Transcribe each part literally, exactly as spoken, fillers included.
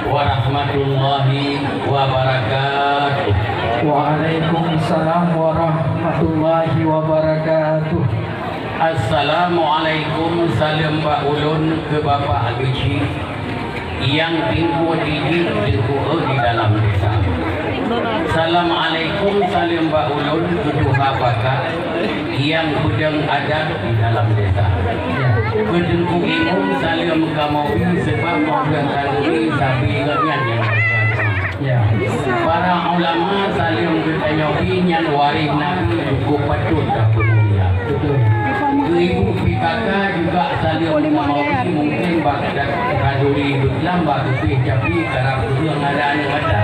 Warahmatullahi wabarakatuh. Waalaikumsalam warahmatullahi wabarakatuh. Assalamualaikum, saleuem bak ulôn keu Bapak Geuchik nyang tingkue tijik teukueu di dalam desa. Assalamualaikum, saleuem bak ulôn keu tuha pakat nyang peudong adat di dalam desa. Keu Teungku Imum, saleuem kamoe bri, seubab moe khanduri sabe gobnyan nyang berjasa. Ya. Para ulama, saleuem geutanyoe bri, nyan waréh Nabi, cukup patut tapeumulia. Betul. Keu ibu P K K juga saleuem kamoe bri, mungkin bak khanduri beutlam bak geupéh, tapi karab ureueng ada aneuk mata.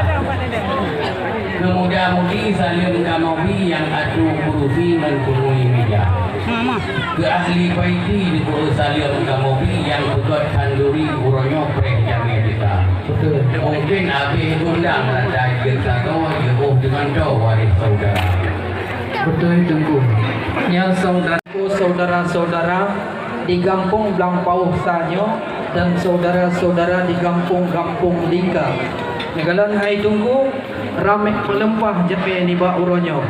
Keu muda-mudi, saleuem kamoe bri nyang atoe kurusi ngon peungui meja. Keu ahli baiti, dikeue saleuem kamoe bri nyang peugöt khanduri uroe nyoe preh jamé teuka. Betul. Mungkin habéh gundang rata jeuet sagoe, jeuet deungon droe waréh saudara. Betul, Teungku. Nyan saudara. Saudara-saudara di Gampông Blang Paoh sa nyoe dan saudara-saudara di gampông-gampông lingka. Neukalon hai Teungku, ramé meulimpah jamé nibak uroe nyoe.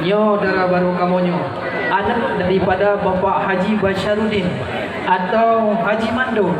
Nyoe dara barô kamoe nyoe, aneuk daripada Bapak Haji Basyaruddin atau Haji Mando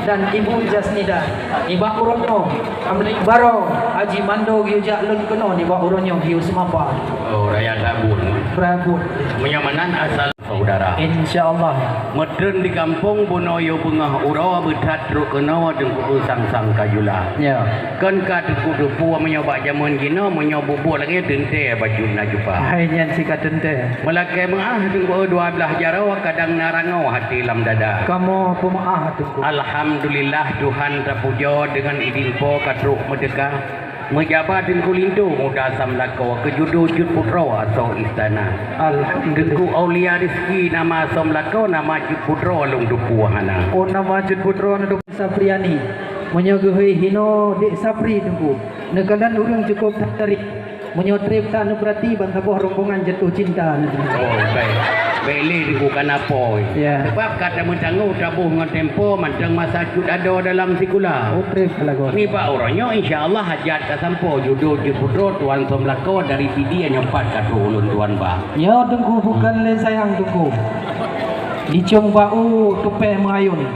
dan Ibu Jasnida. Nibak uroe nyoe, amri barô Haji Mando geuyue jak lôn keunoe nibak uroe nyoe geuyue seumapa. Oh, raya Rabon. Rabon. Meunyoe meunan asal saudara. Insya Allah. Meutreun di gampông bunoe yôh beungoh uroe beuthat trok keunoe teungku sang-sang kajula. Ya. Kon ka teungku teupeu meunyoe bak jameun jinoe meunyoe bubuet lagèe teuntèe bacut na cupa. Hai nyan si ka teuntèe. Meulakèe meu'ah teungku dua blaih jaroe kadang na rangoe hati lam dada. Kamoe peumeu'ah teungku. Alhamdulillah Tuhan tapujoe deungon idin Po ka trok meuteuka. Meujaba Teungku Linto muda Samlakoe keu judo Cut Putroe asoe istana. Alhamdulillah. Teungku Aulia Rizki nama Samlakoe nama Cut Putroe lôn teupeu hana. Oh, nama Cut Putroe na Dek Sapriani. Meunyoe geuhôi hinoe Dek Sapri Teungku. Neukalon ureueng cukup that dari. Meunyoe trép that neupeurati ban saboh rombongan jatuh cinta na Teungku. Oh, bèk. Bèk lé Teungku kana po. Ya. Sabab ka tameutanggong taboh ngon tempo mantong masa cut adoe dalam sikula. Oh, trép ka lagoe. Nibak uroe nyoe insya Allah hajat ka sampoe judo Cut Putroe Tuan Samlakoe dari Pidie nyoe pat ka trok ulôn tuan ba. Nyoe Teungku bukan lé sayang Teungku. Licong bak u tupèh meuayôn.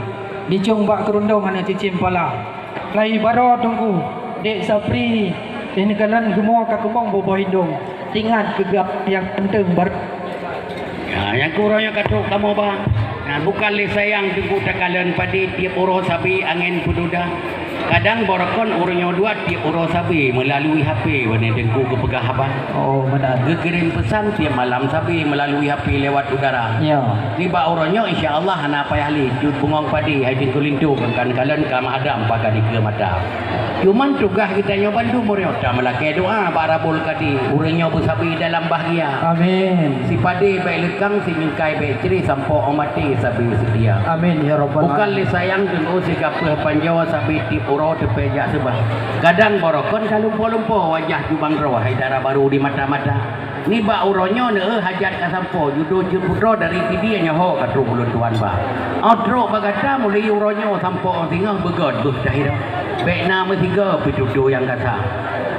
Licong bak keurundong hana cicém pala. Lai baroe Teungku, Dek Sapri, eh, neukalon geumoe ka keumong boh-boh indong. Ingat keu gap nyang penting bar- Ya, nyang keu uroe nyoe ka trok kamoe ba. Nah, bukan lé sayang Teungku takalon padé tiep uroe sabe angén peududa. Kadang barokon uroe nyoe dua tiep uroe sabe meulalui H P bak Teungku geupeugah haba. Oh, meunan. Geukirém peusan tiep malam sabe meulalui H P lewat udara. Ya. Nibak uroe nyoe insya Allah hana payah lé cut bungong padé hai Teungku Linto kan kalon ka meuhadam paga dikeue mata. Cuman tugaih geutanyoe bandum uroe nyoe tameulakèe doa bak Rabbul Kadi uroe nyoe beusabe dalam bahgia. Amin. Si padé bèk leukang, si mingkai bèk cré, sampoe 'oh maté sabe seutia. Amin ya rabbal alamin. Bukan lé sayang Teungku sigapeue panjoe sabe tiep uroe teupèe jak seubah. Kadang barokon ka lumpo-lumpo wajah cubang droe hai dara barô di mata-mata. Nibak uroe nyoe neueu hajat ka sampoe judo Cut Putroe dari Pidie nyoe ho ka trok ulôn tuan ba. 'Oh trok bak gata mulai uroe nyoe sampoe 'oh singoh beugöt beuh tahiroe. Bèk na meusigoe peututoe nyang gata.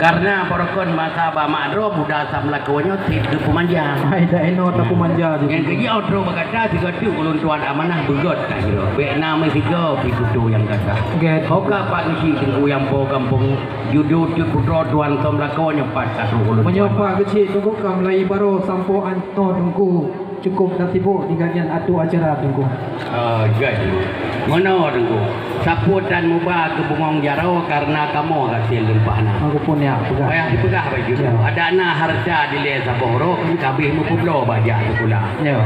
Karena barokon masa ba mak droe muda Samlakoe nyoe sit geupeumanja. Hai dak inoe tapeumanja. Nyang keujeuet 'oh trok bak gata sigoe teuk ulôn tuan amanah beugöt tahiroe. Bèk na meusigoe peututoe nyang gata. Gèt. Ho ka Pak Geuchik Teungku nyang po gampông. Judo Cut Putroe Tuan Samlakoe nyoe pat ka trok ulôn. Meunyoe Pak Geuchik Teungku ka meulai baroe sampoe an- Toh Teungku cukup tasibok di gobnyan atoe acara Teungku. Ah, jai Teungku. Meunoe Teungku. Sapeue tan muba keu bungong jaroe karena kamoe gasien leumpah na. Aku pun ya peugah. Payah dipeugah baju. Ya. Adak na hareuta dilèe saboh roh kan kabeh meupeubloe bajak sikula. Ya.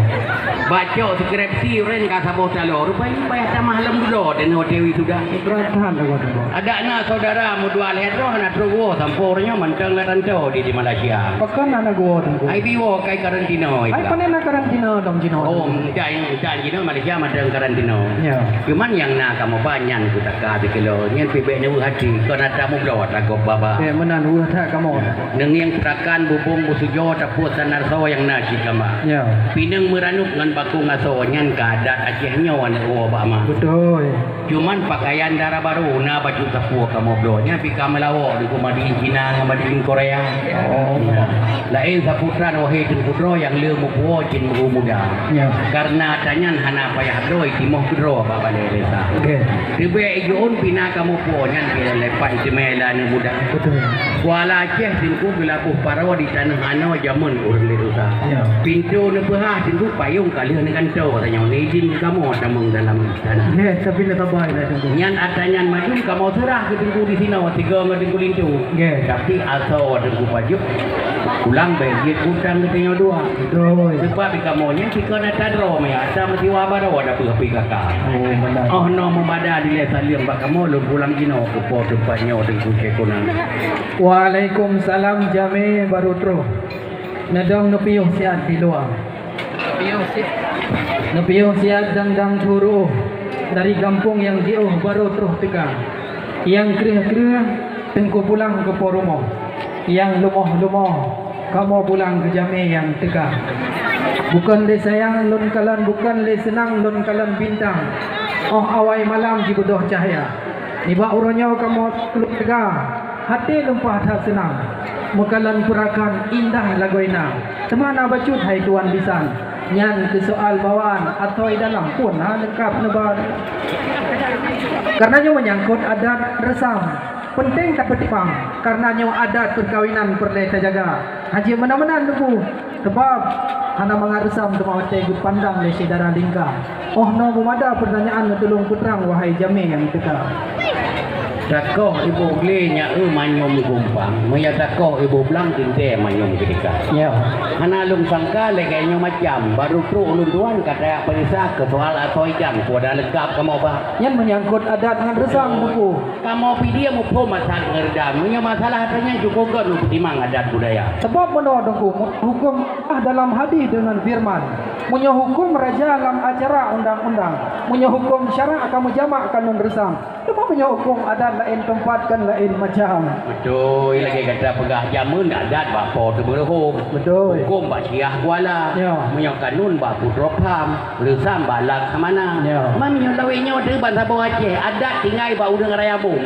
Bak cok skripsi ureuen ka saboh taloe. Rupanya payah tamah lom dudoe dan hotel wisuda. Berat tahan aku Teungku. Adak na saudara meudua lhèe droe hana trok woe sampoe uroe nyoe mantong lam rantau di, di Malaysia. Pakon hana geuwoe Teungku? Ai bi woe kai karantina. Ai pané na karantina dong jinoe? Oh, enggak, enggak jinoe Malaysia mantong karantina. Ya. Cuman nyang na kamoe ba Nyan peutaka sikilo, nyan pih bék neuweueh até, kon atra mubloe atra gob baba. Eh, meunan weueh that kamoe. Neungieng peurakan bubông beusujoe tapeuet sanan soe nyang na cit gamba. Ya. Pineung meuranub ngon bakong asoe, nyan ka adat Aceh nyoe aneuk woe bak ma. Beutôi. Cuman pakaian dara barô na bacut sapeue kamoe bloe, nyan pih ka meulawok di rumah di Cina ngon di Korea. Oh. Ya. Laén saputran wahé teungku droe nyang le meupuwoe cit meu muda. Ya. Karena atra nyan hana payah droe timoh keudroe bak balée desa. Oke. Teubiet ijuon pina kamoe puwoe nyan pih lepat itimai lé aneuk muda. Betul. Kuala Aceh teungku geulaboh paroe di tanoh anoe jameun ureuëng lé dosa. Ya. Pintoe neupeuhah teungku payong ka lheueh neugantoe tanyoe neujin kamoe tamong dalam istana. Ya, tapi nak sabar lah teungku. Nyan atra nyan madum kamoe seurah keu teungku di sinoe sigoe ngon teungku linto. Nggih. Tapi asoe teungku pajoh pulang bèk jeuet utang geutanyoe dua. Betul. Sebab di kamoe nyan sikon atra droe meuya, atra meusiwa baroe atra beuh P K K. Oh, benar. Oh, noe meumada dilèe saleuem bak kamoe lôn pulang jinoe keu po teumpat nyoe teungku Syekh Kunang. Waalaikumsalam, jamé barô troh. Neudong neupiôh siat di luwa. Neupiôh siat dang-dang thuru dari gampông nyang jiôh barô troh teuka. Nyang kreueh-kreueh teungku pulang keu po rumoh. Nyang lumoh-lumoh kamoe pulang keu jamé nyang teuka. Bukon lé sayang lôn kalon, bukon lé seunang lôn kalon bintang. Óh awai malam jibeudôh cahya. Nibak uroe nyoe kamoe keuluwarga, até lumpah that seunang. Meukalon peurakan indah lagoina. Teuma na bacut hai tuwan bisan, nyan keu soal bawaan atoi dalam pun hana leungkab neuba. Karena nyoe menyangkut adat reusam, penting tapeutimang, karena nyoe adat peukawinan peureulée tajaga. Hana jeuet meunan-meunan teungku, sabab hana mangat reusam teuma watée geupandang lé syedara lingka. Óh noe meumada peurtanyaan neutulông peutrang, wahai jamé nyang teuka. Takoh iboh glé nyan eu manyum gumpang, meunyoe takoh iboh blang teuntée manyum keudika. Ya. Hana lôn sangka lagée nyoe macam, barô trok ulôn tuan ka tajak peuriksa keu soal atoi dan peue dah leungkab kamoe ba. Nyan menyangkut adat ngon reusam teungku. Kamoe pih dia muphom masalah ngeureuda. Meunyoe masalah atra nyan cukôp göt neupeutimang adat budaya. Sabab meunoe teungku, huköm Allah dalam hadih deungon feureuman. Meunyoe huköm raja lam acara undang-undang, meunyoe huköm syarak ka meujamak kanun reusam, teuma meunyoe huköm adat laén teumpat kan laén macam. Beutôi, lagée gata peugah jameun adat bak po teumeuruhom. Beutôi. Huköm bak Syiah Kuala. Ya. Meunyoe kanun bak Putroe Pham. Reusam bak Laksamana. Ya. Man nyoe lawét nyoe deuh ban saboh Aceh, adat tinggai bak ureuëng raya bông.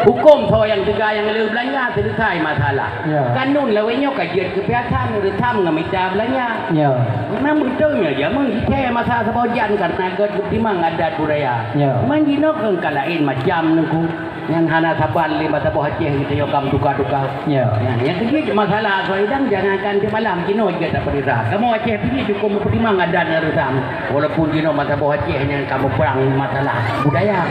Huköm soe nyang teuga nyang le beulanja seuleusai masalah. Ya. Kanun lawét nyoe ka jeuet keu piasan reusam ngon mita beulanja. Ya. Memang beutôi nyoe jameun jithée masa saboh jan karena gét geutimang adat budaya. Ya. Man jinoe keu ka laén macam teungku. Nyang hana saban lé mata boh Aceh geutanyoe ka meutuka-tuka. Ya. Nyan, nyang keujeuet masalah asoe idang jangankan di malam, jinoe jeuet tapeurira. Kamoe Aceh pih cukôp meupeutimang adat ngon reusam. Walaupun jinoe mata boh Aceh nyang ka meuprang masalah budaya.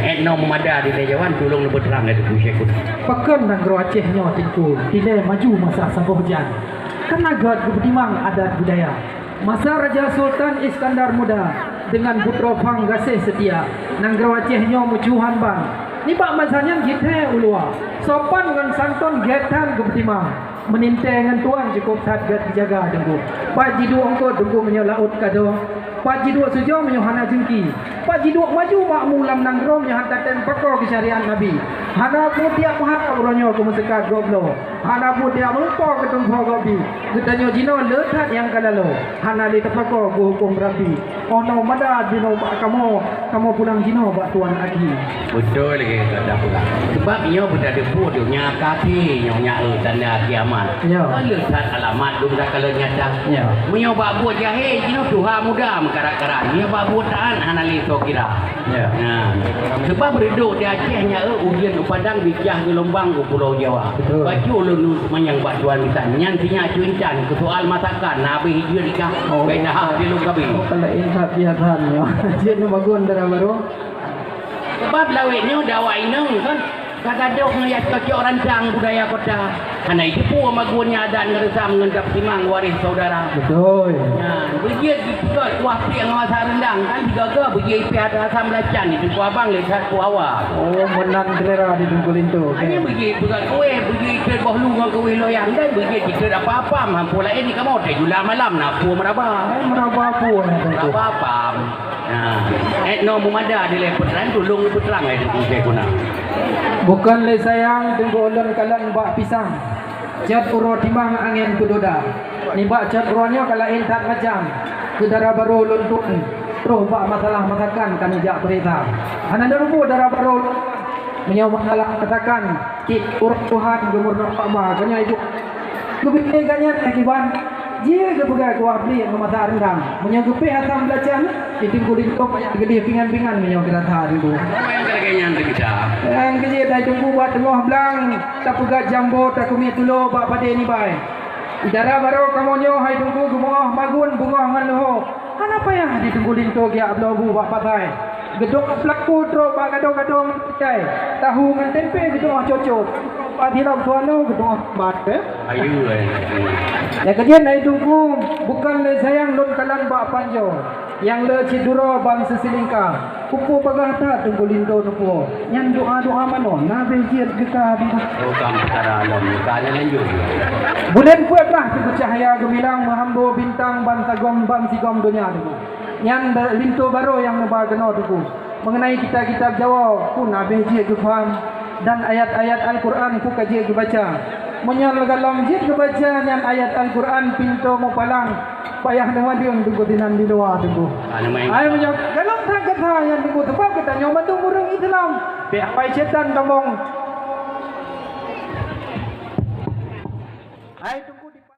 Etno meumada di Taiwan, tulông neupeutrang lé Teungku Syekh Kudus. Pakon nanggroe Aceh nyoe teungku, dilée maju masa saboh jan. Kana gét geupeutimang adat budaya. Masa Raja Sultan Iskandar Muda deungon Putroe Phang gaséh seutia, nanggroe Aceh nyoe meucuhan ban. Nibak masa nyan jithée u luwa, sopan ngon santôn gét that geupeutimang. Meunintée ngon tuan cukôp that gét geujaga teungku. Pat jiduek eungkôt teungku meunyoe laôt ka dong, pat jiduek sujoe meunyoe hana jeungki. Pat jiduek maju makmu lam nanggroe meunyoe hana tatem pakoe keu syariat Nabi. Hana peue tiep meuharab uroe nyoe keu meuseukat gob bloe. Hana peue tiep meulumpoe keu teumpo gob bi. Geutanyoe jinoe le that nyang ka laloe. Hana lé teupakoe keu huköm Rabbi. Óh noe mada jinoe bak kamoe, kamoe pulang jinoe bak Tuan Aghi. Beutôi lagée gata peugah. Sabab nyoe beutateupue donya kaki nyoe nyan tanda kiamat. Ya. Ka le that alamat dum takalon nyata. Ya. Meunyoe bak buet jahé jinoe tuha muda meukarat-karat. Meunyoe bak buet taát hana lé soe kira. Ya. Nah, sabab reudôk di Aceh nyan, eh, ujeuen u Padang bijah geulombang u Pulo Jawa. Betul. Bacut ulôn manyang bak tuan bisan. Nyan sinyak cuintan keu soal masakan, na habéh jeuet ikah. Oh. Beda hak di lôn kabi. Oh, kalau ingat biasa nyoe. Jeuet nyoe bagon dara barô. Sabab lawét nyoe dawa inong kan. Ka gadôh ngon yah cocok rancang budaya kota. Hana jiteupeue magun nyan adat ngon reusam ngon dap timang waréh saudara. Beutôi. Nah, beujeuet jipeugöt kuah piek ngon masak rendang kan sigoe-goe beujeuet ipih adat asam belacan di Teungku Abang lé that kuah hawa. Oh, meunan selera di Teungku Linto. Hanya beujeuet peugöt kueh, beujeuet itet boh lu ngon kueh loyang dan beujeuet itet apa-apa mampu laén di kamoe teh jula malam na peue meuraba. Eh, meuraba peue na Teungku? Meuraba apa? Ha, eh, no meumada dilèe peutrang, tulông peutrang ai Teungku Syekhuna. Bukon lé sayang Teungku ulôn kalon bak pisang, cot uroe timang angén peudoda. Nibak cot uroe nyoe ka laén that macam, keu dara barô lôn tuan, troh bak masalah masakan ka neujak peuriksa. Hana neureubu dara barô lôn tuan, meunyoe masalah masakan, cit uroe Tuhan geumeurunoe bak ma, keu nyoe ibu. Geubri gobnyan akiban, jih geupeugah kuah bliek ngon masa rendang. Meunyoe geupéh asam beulacang, di Teungku Lintô payah geudeh pingan-pingan meunyoe geurasa Teungku. Nyang keu jeuet hai Teungku bak teungoh blang, tapeugah jambo, takumiet tulo bak padé nibai. Di dara barô kamoe nyoe hai Teungku geumeu'oh magun beungoh ngon leuho. Hana payah di Teungku Lintô geujak bloe bu bak pasai. Geudong peulaku trok bak gadong-gadong cai. Tahu ngon tempe geudong cocok. Bak tilap tuanu geudong bat, eh. Ayu, eh. Nyang keu jeuet hai Teungku, bukon lé sayang lôn kalon bak panjoe. Nyang le cit duroe ban seusilingka. Kupu bagaih that Teungku Lintô neupo. Nyan doa-doa manoe, na beh jeuet geuka Teungku. Oh, kam peukara lom, geuka nyan lanjut. Buleuen peuet lah Teungku cahya geumilang meuhambo bintang ban sagom ban sigom donya Teungku. Nyan da-, lintô barô nyang neuba keunoe Teungku. Meungenai kitab-kitab Jawoe, pun habéh jeuet geupaham, dan ayat-ayat Al-Qur'an pun ka jeuet geubaca. Meunyoe leugalom jeuet geubaca nyan ayat Al-Qur'an pintoe mupalang, payah neumadeueng Teungku sinan di luwa Teungku. Ah, nama yang Ai meunyoe galom that gata nyan Teungku, sabab geutanyoe mandum ureuëng Islam. Pihak pai syaitan tamong. Hai